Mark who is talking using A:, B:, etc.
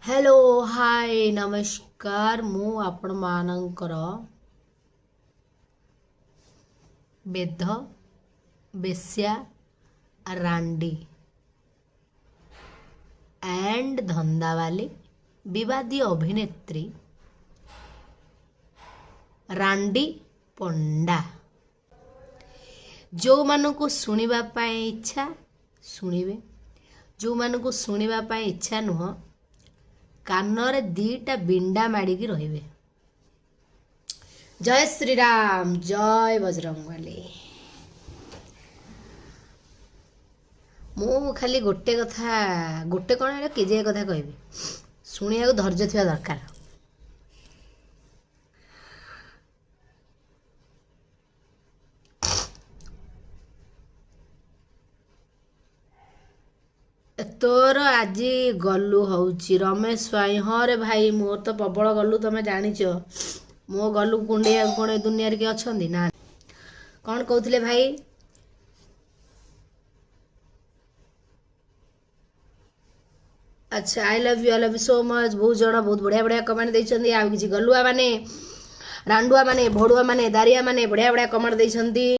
A: Hello, ହାଏ, ନମସ୍କାର। ମୁଁ ଆପଣମାନଙ୍କର ବେଧ, ବେଶ୍ୟା, ରାଣ୍ଡି ଆଣ୍ଡ ଧନ୍ଦାବାଲି ବିବାଦୀୟ ଅଭିନେତ୍ରୀ ରାଣ୍ଡି ପଣ୍ଡା। ଯେଉଁମାନଙ୍କୁ ଶୁଣିବା ପାଇଁ ଇଚ୍ଛା ଶୁଣିବେ, ଯେଉଁମାନଙ୍କୁ ଶୁଣିବା ପାଇଁ ଇଚ୍ଛା ନୁହଁ କାନରେ ଦୁଇଟା ବିଣ୍ଡା ମାଡ଼ିକି ରହିବେ। ଜୟ ଶ୍ରୀରାମ, ଜୟ ବଜରଙ୍ଗବାଲି। ମୁଁ ଖାଲି ଗୋଟେ କଥା, ଗୋଟେ କ'ଣ ଏଇଟା କେଜିଏ କଥା କହିବି, ଶୁଣିବାକୁ ଧୈର୍ଯ୍ୟ ଥିବା ଦରକାର। ତୋର ଆଜି ଗଲୁ ହଉଛି ରମେଶ ସ୍ୱାଇଁ। ହଁ ରେ ଭାଇ, ମୋର ତ ପ୍ରବଳ ଗଲୁ, ତମେ ଜାଣିଛ। ମୋ ଗଲୁ କୁଣ୍ଡେଇବାକୁ କ'ଣ ଏ ଦୁନିଆରେ କିଏ ଅଛନ୍ତି ନା କ'ଣ? କହୁଥିଲେ ଭାଇ। ଆଚ୍ଛା, I love you, I love you so much. ବହୁତ ଜଣ ବହୁତ ବଢ଼ିଆ ବଢ଼ିଆ କମେଣ୍ଟ ଦେଇଛନ୍ତି। ଆଉ କିଛି ଗଲୁଆ ମାନେ, ରାଣ୍ଡୁଆ ମାନେ, ଭଡ଼ୁଆ ମାନେ, ଦାରିଆ ମାନେ ବଢ଼ିଆ ବଢ଼ିଆ କମେଣ୍ଟ ଦେଇଛନ୍ତି।